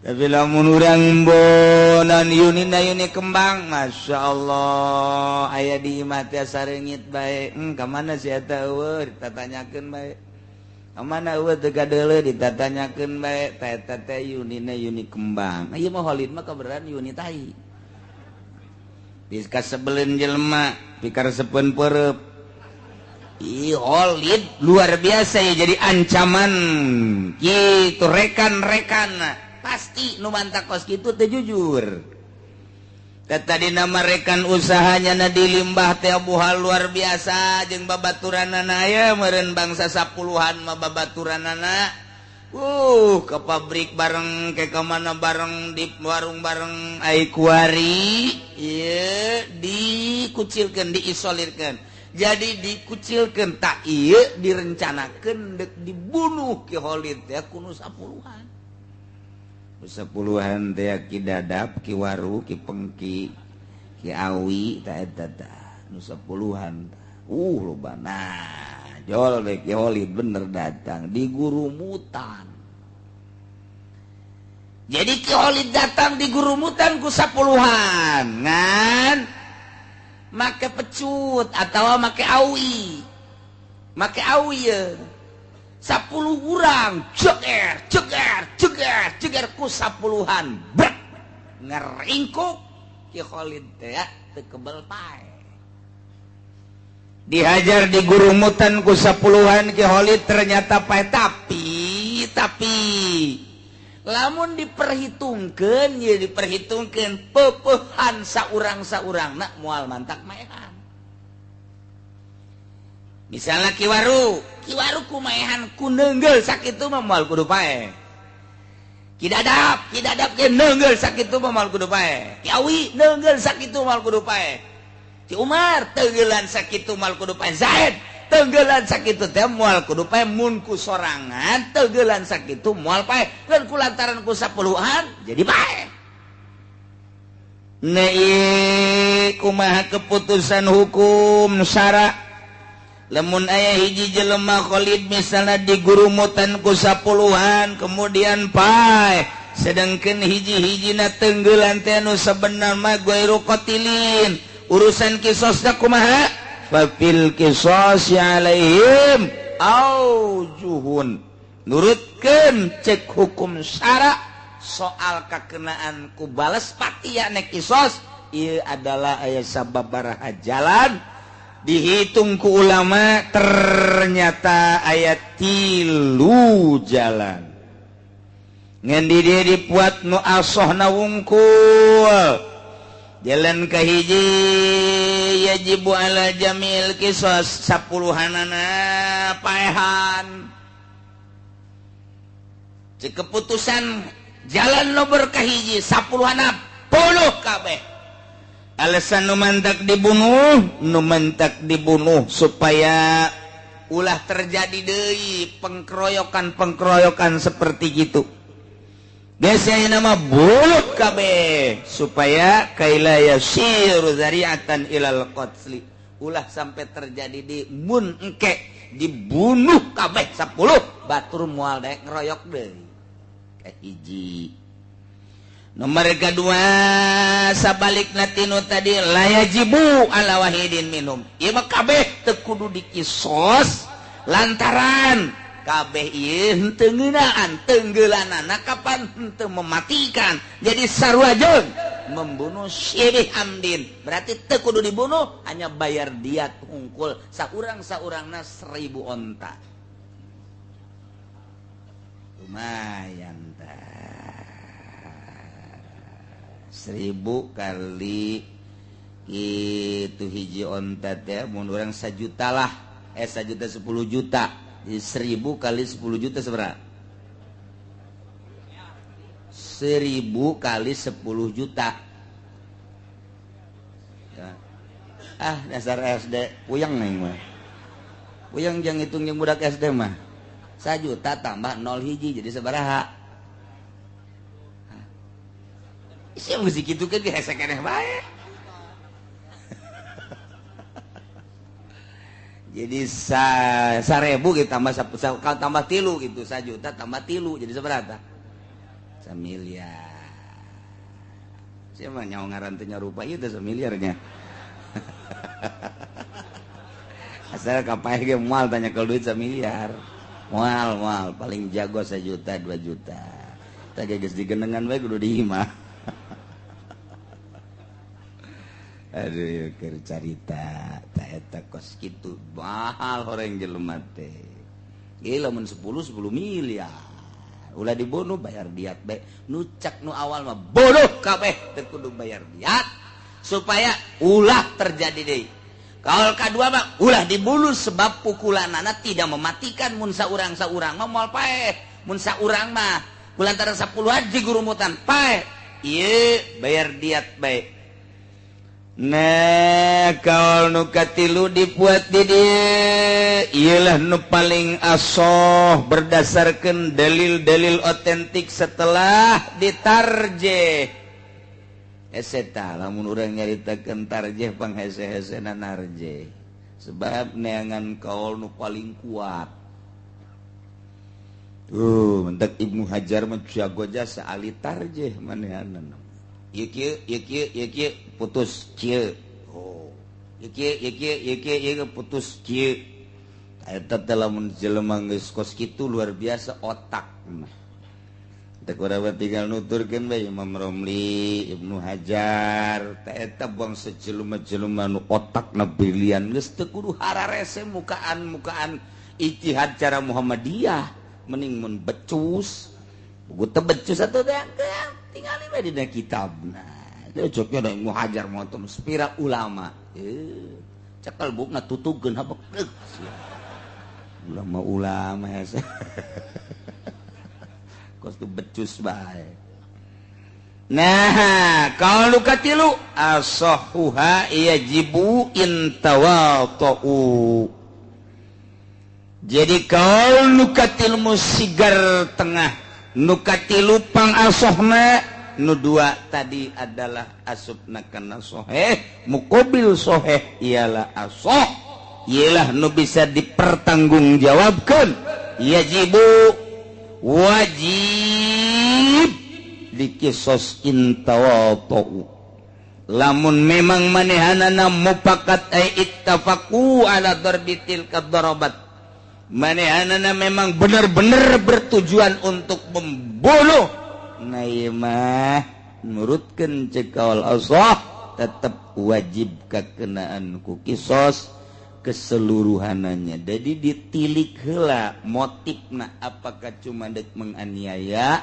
Tapi lamun urang bonan yuni na yuni kembang, Masya Allah, aya di imah teh sareungit bae. Ka mana si eta eueuh ditatanyakeun bae. Ka mana eueuh teu kadeuleu ditatanyakeun bae. Ta eta teh yuni na yuni kembang. Ieu mah Khalid mah kabeneran yuni tai. Geus kasebeleun jelema, pikaresepeun peureub. Ih, Khalid luar biasa ya jadi ancaman gitu rekan-rekan pasti nu mantak kos kitu teh jujur. Tadi nama rekan usahanya na dilimbah teh buhal luar biasa jeung babaturanana aya meureun bangsa sapuluhan mah babaturanana. Ke pabrik bareng ke ka mana bareng di warung bareng ai kuari ieu dikucilkeun diisolirkeun. Jadi dikucilkan tak iya direncanakan dek dibunuh Ki Khalid teh kuno sapuluhan. Sapuluhan teh Ki Dadap, Ki Waru, Ki Pengki, Ki Awi ta eta tah nu sapuluhan. Loba nah jol we Ki Khalid bener datang di gurumutan. Jadi Ki Khalid datang di gurumutan ku sapuluhan ngan make pecut atau make awi ya 10 urang ceger ceger ceger ceger ku 10-an brek ngeringkuk Ki Khalid teh teu kebel pae dihajar di gurumutan ku 10-an Ki Khalid ternyata pae tapi lamun diperhitungkeun ye diperhitungkeun peupehan saurang-saurangna moal mantak maehan. Misalna Ki Waru ku maehan ku neunggel sakitu mah moal kudu pae. Ki Dadap ge neunggel sakitu mah moal kudu pae. Ki Awi neunggel sakitu moal kudu pae. Ki Umar teunggelan sakitu moal kudu pae. Zaid tenggelan sakitu teh moal kudu pae mun ku sorangan tenggelan sakitu moal pae kan ku lantaran ku 10-an jadi pae. Nah, kumaha keputusan hukum syara lamun aya hiji jelema Khalid misalna digurumutan ku 10-an kemudian pae sedangkan hiji-hijina tenggelan teh nu sabenerna mah ghairu qatilin urusan kisosna kumaha fafil qisasi alaihim aujuhun nurutkeun cek hukum syara soal kakenaan ku bales patia nek kisos ieu adalah aya sababaraha jalan dihitung ku ulama ternyata aya 3 jalan ngan di dieu dipuat nu asohna wungkul. Jalan kahiji yajibu ala jamil kisos 10-anana paehan. Cek keputusan jalan nomor kahiji 10-ana bunuh kabeh. Alasan nu mantak dibunuh, supaya ulah terjadi deui pengkeroyokan-pengkeroyokan seperti gitu. Biasanya nama bulut kabeh supaya kaila yasiru zari'atan ilal qatli ulah sampai terjadi di mun engke dibunuh kabeh 10 batur moal daek ngeroyok deui. Kahiji. Nomor kedua sabalikna tinu tadi la yajibu ala wahidin minum. Ieu mah kabeh teu kudu dikisos lantaran Kabeh ieu henteu ngeunaan tenggelanana kapan henteu mematikan. Jadi sarua jeung membunuh syibih amdin. Berarti teu kudu dibunuh, hanya bayar diat hungkul saurang-saurangna 1000 onta. Lumayan tah. 1000 kali itu hiji onta teh mun urang 1 juta lah. 1 juta 10 juta. Jadi 1000 kali 10 juta seberapa? 1000 kali 10 juta. Ya. Ah, dasar SD puyeng nih mah. Puyeng jeung hitung jeung budak SD mah. 1 juta tambah 0 hiji jadi sabaraha? Sia mesti kitu kan hese keneh bae. Jadi 1000 gitu tambah tambah tilu gitu, 1 juta tambah tilu jadi seberapa? 1 miliar. Siapa nyawa ngaran teh nyarupa ieu teh 1 miliarnya. Asal kapaeh ge moal tanya kalau duit 1 miliar. Moal moal paling jago 1 juta 2 juta. Tah geus digenengan bae kudu di imah. Aduh keur carita ta eta kos kitu mahal horeng jelema teh. Gila mun 10 miliar. Ulah dibunuh bayar diat bae. Nu cak nu awal mah bunuh kabeh teu kudu bayar diat supaya ulah terjadi deui. Kaul kadua mah ulah dibunuh sebab pukulanana tidak mematikan mun saurang-saurang mah moal paeh. Mun saurang mah kulantaran 10 haji gurumutan paeh. Ieu bayar diat bae. Nah, kaul nu katilu dibuat di dieu ieulah nu paling asoh berdasarkan dalil-dalil otentik setelah ditarjeh. Eta lamun urang nyaritakeun tarjeh panghese-hesena narjeh. Sebab neangan kaul nu paling kuat. Tuh, mentak Ibnu Hajar mah jago jasa ahli tarjeh manehanna. Ieu kieu, ieu kieu, ieu kieu putus kieu. Oh. Ieu kieu, ieu kieu, ieu kieu, ieu putus kieu. Eta teh lamun jelema geus kos kitu luar biasa otak mah. Teh urang tinggal nuturkeun bae Imam Romli, Ibnu Hajar, teh eta bangsa jelema-jelema nu otakna brilian geus teu kudu hararese mukaan-mukaan ijtihad cara Muhammadiyah, mending mun becus. Buku teu becus atuh teh tingali bae dina kitabna. Cocoknya da Ibnu Hajar motom spira ulama. Cekal bukna tutugeun habek. Ulama-ulama hese. Kos tu becus bae. Nah, kalau nu katilu asahuha yajibu intawata'u. Jadi kalau nu katilu sigar tengah, nu katilu pang asohna, nu dua tadi adalah asupna kana soheh, muqabil soheh ialah asoh, ialah nu bisa dipertanggungjawabkan. Yajibu wajib dikisos intawata'u. Lamun memang manehanana mufakat ay ittafaqu ala darbitil kadarabat, manehanana memang benar-benar bertujuan untuk membunuh, nah ieu mah nurutkeun ceuk kaul asah tetep wajib kakenaan ku kisos keseluruhanannya. Jadi ditilik heula motifna, apakah cuma dek menganiaya,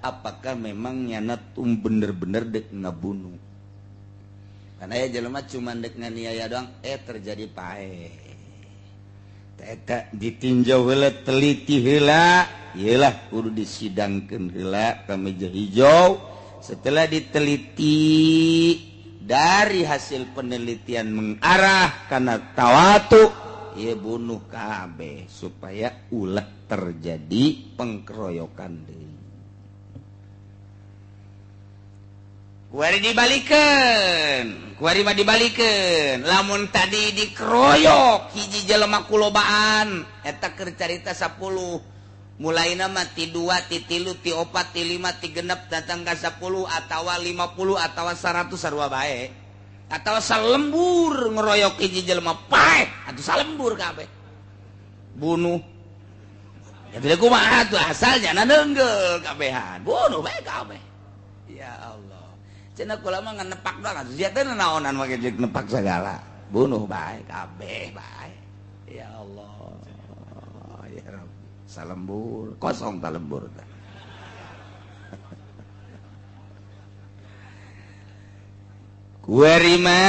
apakah memang nyana tum bener-bener dek ngabunuh. Karena ya jelema cuma dek nganiaya doang, terjadi paeh. Eta ditinjau heula, teliti heula, iyalah kudu disidangkeun heula ka meja hijau. Setelah diteliti dari hasil penelitian mengarah karena tawatu, ya bunuh kabeh supaya ulah terjadi pengkeroyokan deui. Kuari dibalikeun, kuari mah dibalikeun. Lamun tadi dikeroyok hiji jelema kulobaan, eta keur carita 10. Mulaina mah ti 2, ti 3, ti 4, ti 5, ti 6 datang ka 10 atawa 50 atawa 100 sarua bae. Atawa salembur ngeroyok hiji jelema paeh, atuh salembur kabeh. Bunuh. Ya tidak kumaha tuh asalnya na neunggul kabehan. Bunuh bae kabeh. Ya Allah. Cenah kula mah nepak doang atuh sia teh naonan make jeung nepak segala. Bunuh bae kabeh bae. Ya Allah. Ya Rabbi. Salembur kosong ta lembur teh. Kuarima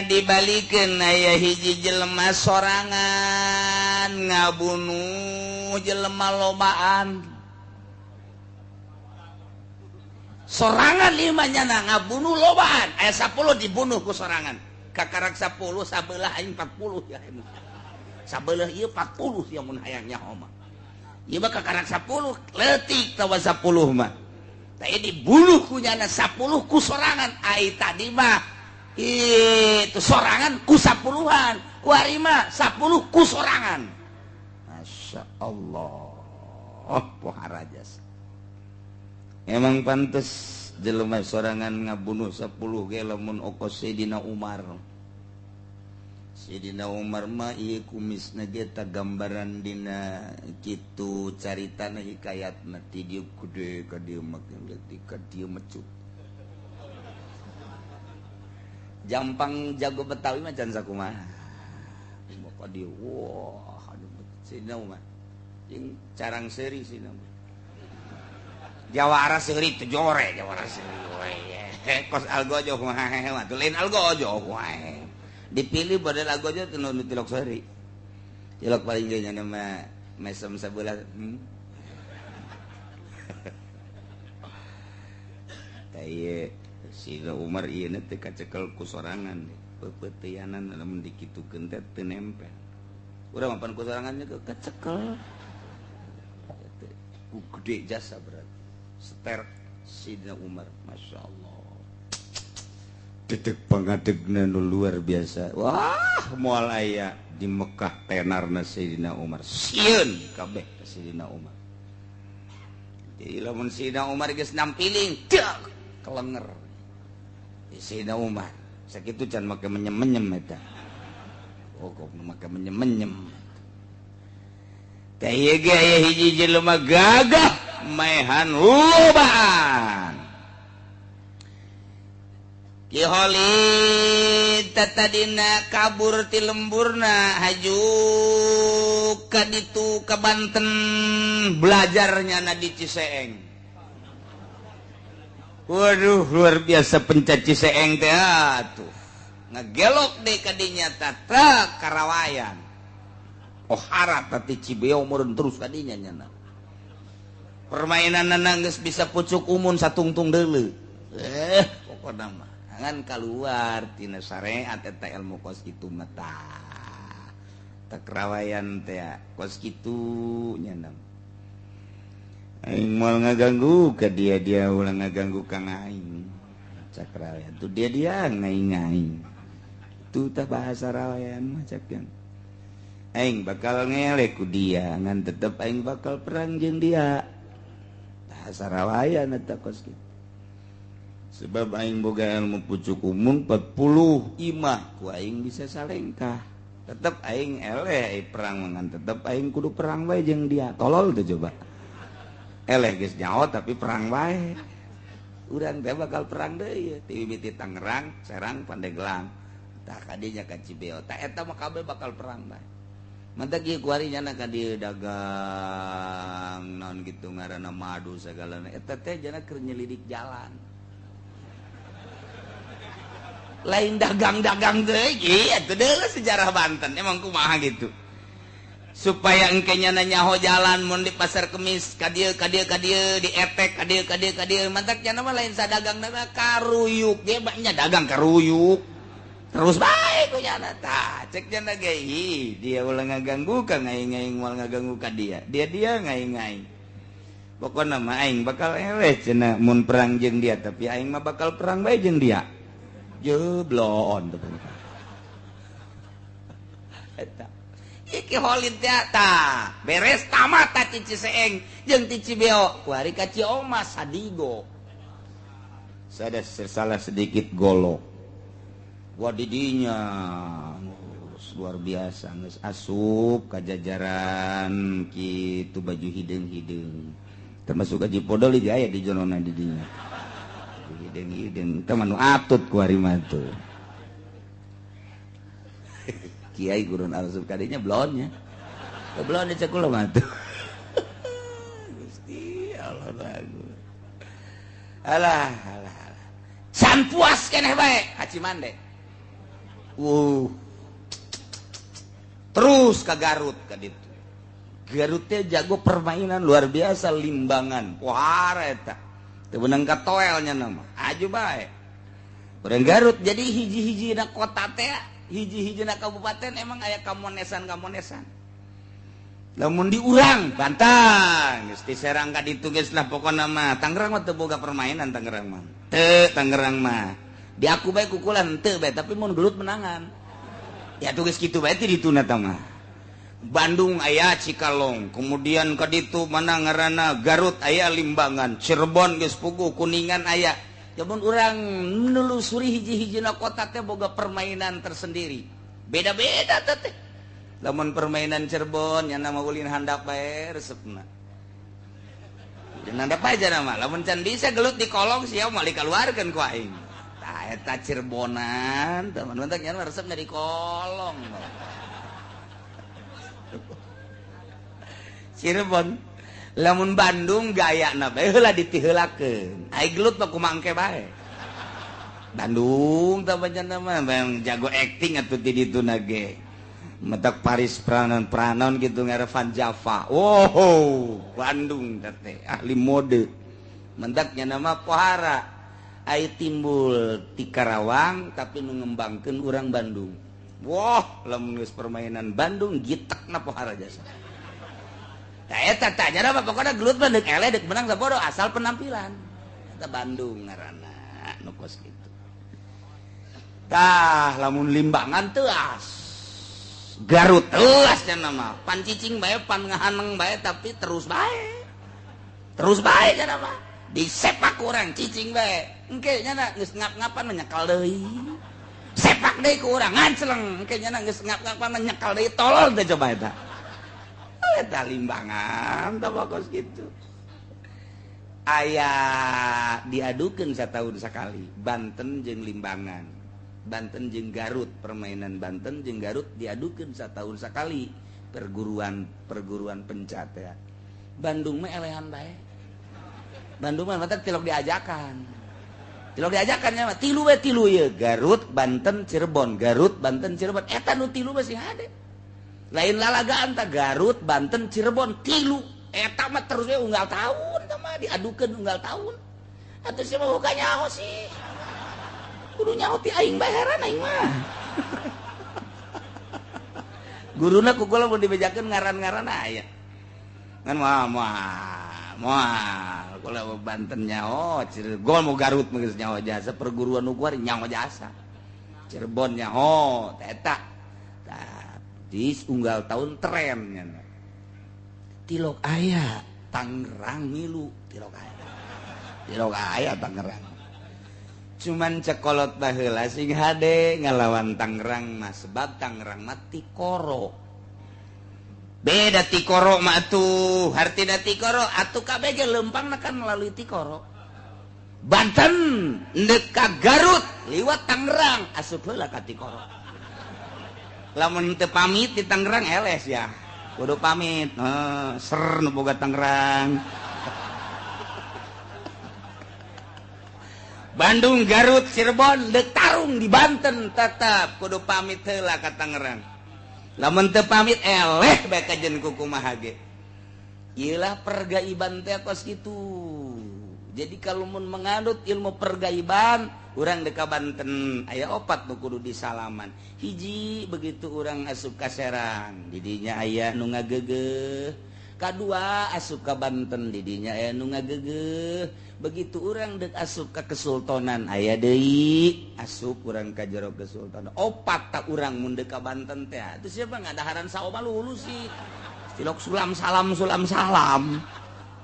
dibalikeun aya hiji jelema sorangan ngabunuh jelema lobaan. Sorangan limanya na ngabunuh lobaan. Aya 10 dibunuh ku sorangan. Kakarak 10 sabelah aing 40 ya. Sabelah ieu 40 sia mun hayang nyaho mah. Ieu mah kakarak 10 leutik tawa 10 mah. Tadi dibunuh kunyana 10 ku sorangan. Ai tadi mah itu sorangan ku 10-an, ku ari mah 10 ku sorangan. Masya Allah, poharajas. Emang pantes jelema sorangan ngabunuh 10 ge lamun okos Sayyidina Umar. Sayyidina Umar mah ieu kumisna ge ta gambaran dina kitu caritana hikayatna ti dieu gede ka dieu mah ka dieu mecut. Jampang jago Betawi mah can sakumaha. Ka dieu wah aduh Sayyidina Umar. Jeung carang seuri Sayyidina Umar. Jawara seuri teu jore jawara seuri we. Kos algojo kumaha atuh lain algojo wae. Dipilih badal algojo teu nu tilok seuri. Tilok paling ge nya mah mesem sabelah. Tah ieu Sayyidina Umar ieu teh kacekel ku sorangan peupeutianan lamun dikitukeun teh teu nempel. Urang mah pan ku sorangan nya kacekel. Ku gede jasa berarti. Seter Sayyidina Umar, Masya Allah. Dedek pangadegna nu luar biasa. Wah, moal aya di Mekah tenarna Sayyidina Umar. Sieun kabeh ka Sayyidina Umar. Jadi lamun Sayyidina Umar geus nampiling, dak kelenger. Sayyidina Umar sakitu can make menyem-menyem eta. Oh, kok make menyem-menyem. Teh ieu ge aya hiji jelema gagah maehan lobaan. Ki Khalid tatadina kabur ti lemburna haju ka ditu ka Banten belajarnya na di Ciseeng. Waduh luar biasa pencet Ciseeng teh atuh. Ngegelok deh kadinya tata Karawayan. Oh harap tati Cibeo meureun terus kadinya nyana. Permainan geus bisa pucuk umun satungtung deuleu. Pokona mah ngan kaluar tina syariat eta ilmu kos kitu mah tah. Takrawayan teh kos kitu nya. Aing moal ngaganggu ka dia, dia ulah ngaganggu ka aing. Cakrawayan tuh dia dia ngaing-ngaing. Tuh tah bahasa rawayan mah cak aing bakal ngelek ku dia ngan tetep aing bakal perang jeung dia. Bahasa rawayan eta kos kitu. Sebab aing boga ilmu pucuk umum 40 imah ku aing bisa salengkah. Tetep aing eleh perang ngan tetep aing kudu perang bae jeung dia. Tolol teh coba. Eleh geus nyaho tapi perang bae. Urang teh bakal perang deui ti mimiti Tangerang, Serang, Pandeglang. Tah ka dinya ka Cibeo. Tah eta mah kabeh bakal perang bae. Mantak ieu kuari nyana ka dieu dagang naon kitu ngaranna madu sagalana. Eta teh jana keur nyelidik jalan. Lain dagang-dagang deui ieu teh deuleu sejarah Banten emang kumaha gitu. Supaya engke nyana nyaho jalan mun di pasar Kemis ka dieu ka dieu ka dieu di etek ka dieu ka dieu ka dieu mantak nyana mah lain sadagang na karuyuk ge nya dagang karuyuk terus bae ku nyana tah cek nyana ge dia ulah ngaganggu ka ngaing-ngaing moal ngaganggu ka dia dia dia ngaing-ngaing pokona mah aing bakal eleh cenah mun perang jeung dia tapi aing mah bakal perang bae jeung dia jeblon eta iki Khalid teh tah beres tamat ta ti Ciseeng jeung ti Cibeo kuari ka Ciomas sadigo sada salah sedikit golok gua didinya Luar biasa geus asup ka jajaran kitu baju hideung-hideung. Termasuk Haji Podol ge aya di jonona di dinya. Hideung-hideung teh mah nu atut ku ari mah tuh. Kiai gurun asup ka dinya blonnya. Belon di cek kula mah tuh. Gusti Allah bagus. Alah alah alah. Can puas keneh bae ka Cimande. Terus ke Garut ka ditu. Garut teh jago permainan luar biasa limbangan. Pohara eta. Teu beunang ka toelnya nama. Aju bae. Urang Garut jadi hiji-hijina kota teh, hiji-hijina kabupaten emang aya kamonesan-kamonesan. Lamun diurang Banten, geus diserang ka ditu geus lah pokona mah. Tangerang mah teu boga permainan Tangerang mah. Teu Tangerang mah. Di aku bae kukulan teu bae tapi mun gelut menangan. Ya tugas kitu bae ti dituna tah mah. Bandung aya Cikalong, kemudian ka ditu mana ngaranna Garut aya Limbangan, Cirebon geus puguh, Kuningan aya. Jamun urang nelusuri hiji-hijina kota teh boga permainan tersendiri. Beda-beda teh teh. Lamun permainan Cirebon nya nama ulin handap bae resepna. Ulin handap aja nama. Lamun can bisa gelut di kolong sia moal dikaluarkeun ku aing. Tah eta Cirebonan, teman-teman teh nya resepna di kolong. Cirebon lamun Bandung gayana bae heula ditiheulakeun. Ai gelut mah kumaha engke bae. Bandung tah pancen mah jago acting atuh ti dituna ge. Metak Paris pranon-pranon gitu ngarevan Java. Wow, Bandung teh ahli mode. Mentaknya nama pohara. Ai timbul ti Karawang tapi nu ngembangkeun urang Bandung. Wah, lamun geus permainan Bandung gitekna pohara jasa. Tah eta tah nya mah pokona gelut mah deuk eleh deuk menang sabodo asal penampilan. Eta Bandung ngaranna nu kos kitu. Tah lamun Limbangan teuas. Garut teuas nya mah. Pan cicing bae pan ngahaneng bae tapi terus bae. Terus bae nya mah. Disepak urang cicing bae. Engke nya geus ngap-ngapan nyekal deui. Sepak deui ku urang nganceleng. Engke nya geus ngap-ngapan nyekal deui tolol teh coba eta. Eta Limbangan tah kos kitu. Aya diadukeun sataun sakali Banten jeung Limbangan. Banten jeung Garut, permainan Banten jeung Garut diadukeun sataun sakali perguruan pencat ya. Bandung mah elehan bae. Bandung mah mata tilok diajakan. Tilok diajakan nya mah tilu we tilu ye Garut, Banten, Cirebon, Garut, Banten, Cirebon. Eta nu tilu masih hade. Lain lalagaan tah Garut, Banten, Cirebon tilu. Eta mah terus we unggal tahun tah mah diadukeun unggal tahun. Atuh sia mah buka nyaho sih. Kudu nyaho ti aing bae heran aing mah. Guruna ku kula mun dibejakeun ngaran-ngaran aya. Ngan moal moal kula Banten nyaho, Cirebon mau Garut mah geus nyaho jasa perguruan nu kuari nyaho jasa. Cirebon nyaho teh eta. Tah dis unggal tahun trennya. Tilok aya Tangerang milu, tilok aya. Tilok aya Tangerang. Cuman cekolot baheula sing hade ngalawan Tangerang mah sebab Tangerang mah tikoro. Beda tikoro mah atuh, hartina tikoro atuh kabeh ge leumpangna kan melalui tikoro. Banten ndek ka Garut liwat Tangerang asup heula ka tikoro. Lamun teu pamit di Tangerang eles ya. Kudu pamit, ser nu boga Tangerang. Bandung, Garut, Cirebon deuk tarung di Banten tetap kudu pamit heula ka Tangerang. Lamun teu pamit eleh bae kajen ku kumaha ge. Ieu lah pergaiban teh kos kitu. Jadi kalau mun menganut ilmu pergaiban, urang deuk ka Banten aya opat nu kudu disalaman. Hiji begitu urang asup ka Serang, didinya aya nu ngageugeuh. Kadua asup ka Banten didinya aya nu ngageugeuh. Begitu urang deuk asup ka Kesultanan aya deui, asup urang ka jero Kesultanan. Opat tak urang mun deuk ka Banten teh. Atuh siapa ngadaharan saoma lulus sih. Tilok sulam salam sulam salam.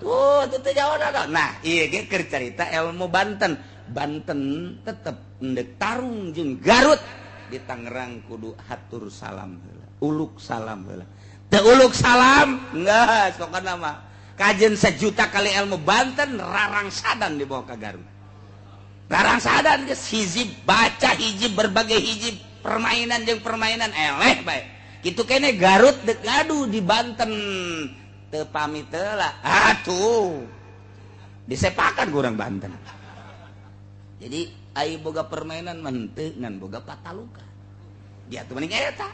Tuh teu jauh dah. Nah, ieu ge keur carita ilmu Banten. Banten tetep ndek tarung jeung Garut. Garut, di Tangerang kudu hatur salam heula, uluk salam heula. Teu uluk salam enggak pokona mah kajen sejuta kali ilmu Banten rarangsadan dibawa ke Garut. Rarangsadan geus hizib baca hizib berbagai hizib permainan jeung permainan eleh bae. Kitu kene Garut dek ngadu di Banten teu pamit heula. Atuh disepakan ku urang Banten. Jadi ai boga permainan mah henteu ngan boga patalukan. Dia tuh mending eta.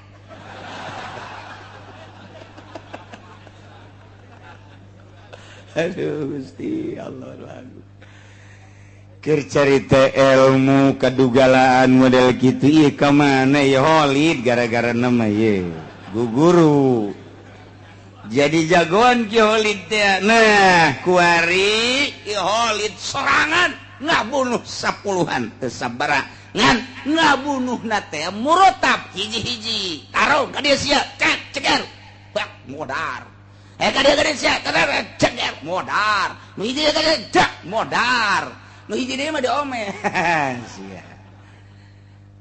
Aduh Gusti Allah lagu. Keur carita ilmu kadugalaan model kitu ieu ka mana ieu Holid gara-gara nama ieu guguru. Jadi jagoan Ki Holid teh. Nah, kuari Ki Holid sorangan ngabunuh 10-an teu sabaraha ngan ngabunuhna teh murotab hiji-hiji. Tarung ka dieu sia, cek ceker. Bak modar. Ka dieu sia, ceker modar. Nu hiji ka dieu cek modar. Nu hiji deui mah diome. Sia.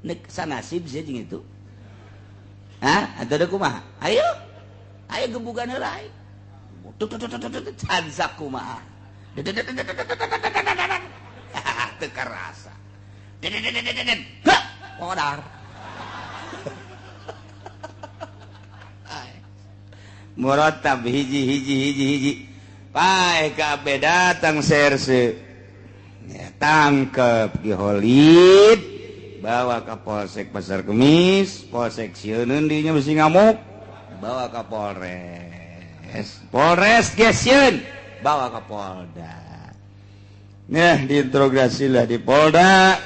Nek sanasib sia jeung itu. Hah? Atuh da kumaha? Ayo. Ayo gebugan heula aing. Tut tut tut tut cansak kumaha. Teu karasa. Modar. Muratab hiji hiji hiji hiji. Pae kabeh datang serse. Ya, tangkep Ki Holid, bawa ke Polsek Pasar Kemis, Polsek sieun dinya bisi ngamuk, bawa ke Polres. Polres ge sieun, bawa ke Polda. Nah, diinterogasilah di Polda,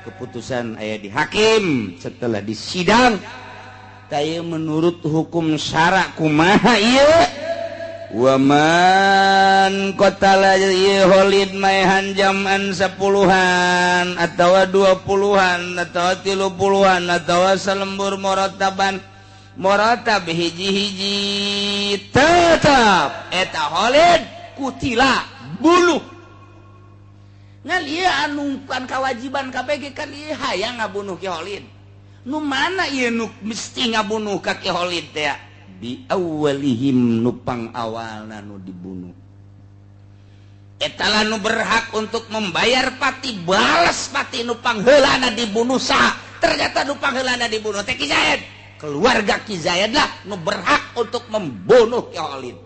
keputusan aya di hakim setelah disidang. Taya menurut hukum syara kumaha ieu? Waman qatala ieu Holid maehan jaman 10-an atawa 20-an atawa 30-an atawa salembur murataban muratab hiji-hiji tetap eta Holid kutila bunuh. Ngan ieu anu kan kewajiban KPG kan ieu hayang ngabunuh Ki Holid. Nu mana ieu nu mesti ngabunuh ka Ki Holid teh? Bi awalihim nupang awalna nu dibunuh. Eta lah nu berhak untuk membayar pati, balas pati nupang heulana dibunuh saha? Ternyata nupang heulana dibunuh teh Ki Zaid. Keluarga Ki Zaid lah nu berhak untuk membunuh Ki Holid.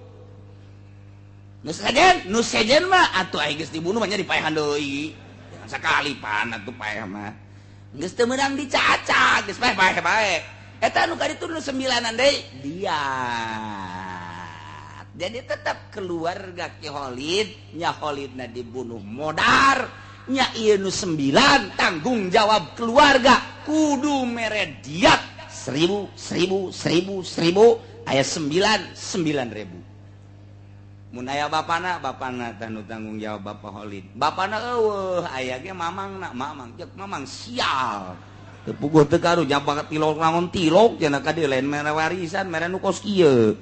Nu sejen mah atuh aing geus dibunuh mah nya dipaehan deui. Jangan sakali pan atuh paeh mah. Geus teu meunang dicaca, geus paeh paeh bae. Eta nu kaditu nu 9-an deui diat. Jadi tetap keluarga Ki Holid, nya Holidna dibunuh modar, nya ieu nu 9 tanggung jawab keluarga kudu mere diat 1000 1000 1000 1000 aya 9 9000. Mun aya bapana, bapana tah nu tanggung jawab Bapak Holid. Bapana eueuh aya ge mamangna, mamang ceuk mamang sial. Teu puguh teu karu jabang tilok lamun tilok cenah ka dieu lain mere warisan mere nu kos kieu.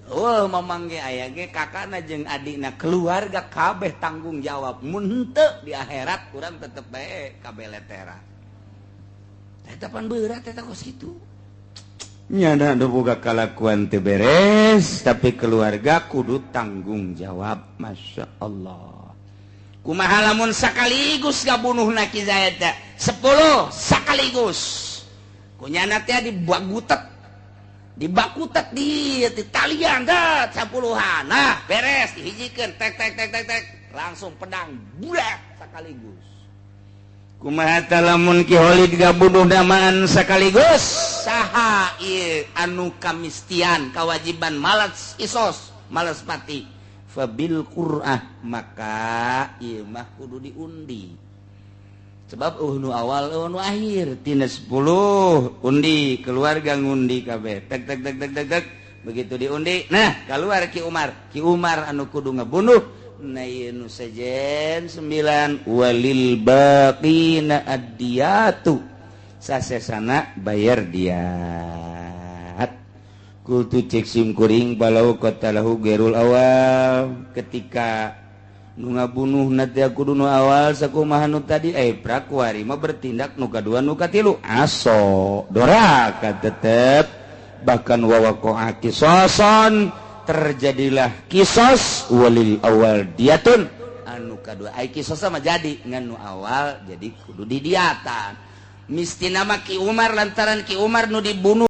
Eueuh mamang ge aya ge kakana jeung adikna keluarga kabeh tanggung jawab. Mun henteu di akhirat urang tetep bae kabeh letera. Eta pan berat eta kos kitu. Nyana nu boga kalakuan teu beres tapi keluarga kudu tanggung jawab. Masya Allah. Kumaha lamun sakaligus ngabunuhna Ki Zaid teh 10 sakaligus. Kunyana teh dibagutet. Dibakutet di talian dah 10-an. Nah, beres dihijikeun tek tek tek tek tek langsung pedang budak sekaligus. Kumaha lamun Ki Holid gabunuh damaan sekaligus? Saha ieu anu kamistian kewajiban malas isos, malas pati. Fabil qur'ah maka ieu mah kudu diundi. Sebab nu awal nu akhir tina 10 undi keluarga ngundi kabeh. Tek tek tek tek tek tek begitu diundi nah keluar Ki Umar. Ki Umar anu kudu ngabunuh. Nah ieu nu sejen 9 walil baqina addiyatu sasesana bayar diat. Kultu cek sim kuring balau qatalahu gerul awal ketika Nu ngabunuh nanti kudu nu awal sakumaha nu tadi. Prak kuari mah bertindak nu kadua, nu katilu, aso doraka tetep. Bahkan wawaqa'a kisoson, terjadilah kisos, walil awal diatun, anu kadua ai kisos sama jadi ngan nu awal jadi kudu didiatan. Misti nama Ki Umar, lantaran Ki Umar nu dibunuh.